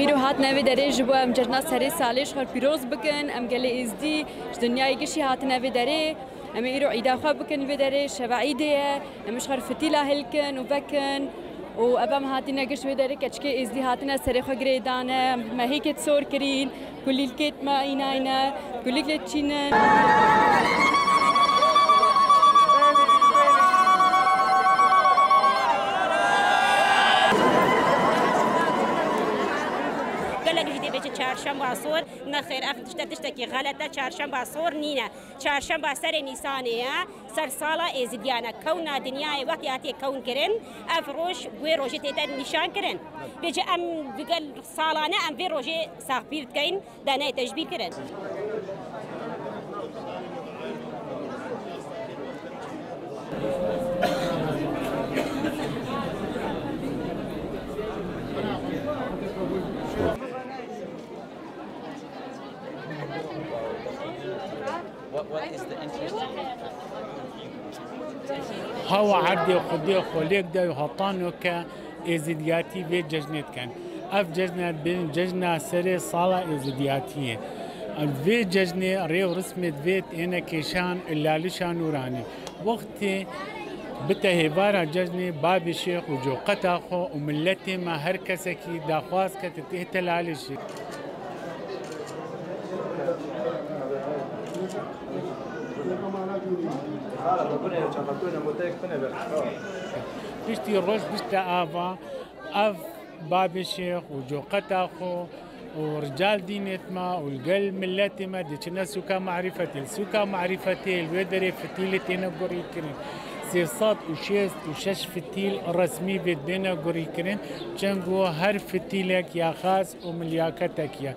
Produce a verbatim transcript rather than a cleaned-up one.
Îro hatine vê derê ji bo em cejna serê salê ji xwe pîroz bikin. Em gelê Êzdî ji dinyayê gişî hatine vê derê. Em ê îro îda xwe bikin vê derê, şeva îdê ye. Em ê ji xwe fitîla hilkin û vekin. Û ev em hatine giş vê derê, keçikê Êzdî hatine serê xwe girêdane. Me hêkê sor kirîn, kulîlkêt me înayne, kulîlkê çînin. Gelek jî dê bêje çarşemba sor. Nexêr, ev tişte tiştekî xelet e, çarşemba sor nîne. Çarşemba serê Nîsanê ye, ser sala Êzidiyan e. Kewna dinyayê wextê hatiye kewn kirin, ev roj, wê rojê tête nîşan kirin. Vêce em digel salane em vê rojê saxbîr dikeyin, daneyê te ji bîr kirin. What, what is the interest? Hawa erdê Xwedê xwe lêk de û hatan ke êzidiyatî vê cejnê dikin. Ev cejne bên cejna serê sala êzidiyatiyê. Vê cejnê rê û rismê divê têne kêşan û lalişa nûranî. Wextê bite hêvara cejnê babê şêx û coqeta xwe û miletê me, her kesekî daxwaz kete tê telalê şêx. Piştî roj bişte ava, ev babê şêx û coqeta xwe û rical dînêt me û li gel miletê me diçine sûka marîfetê. Li sûka marîfetê li wê derê fitîlê têne gurîkirin. Sê sed û şêst û şeş fitîl resmî vê dibêne gurîkirin. Çengo her fitîlek ya xas û milyaketek ye.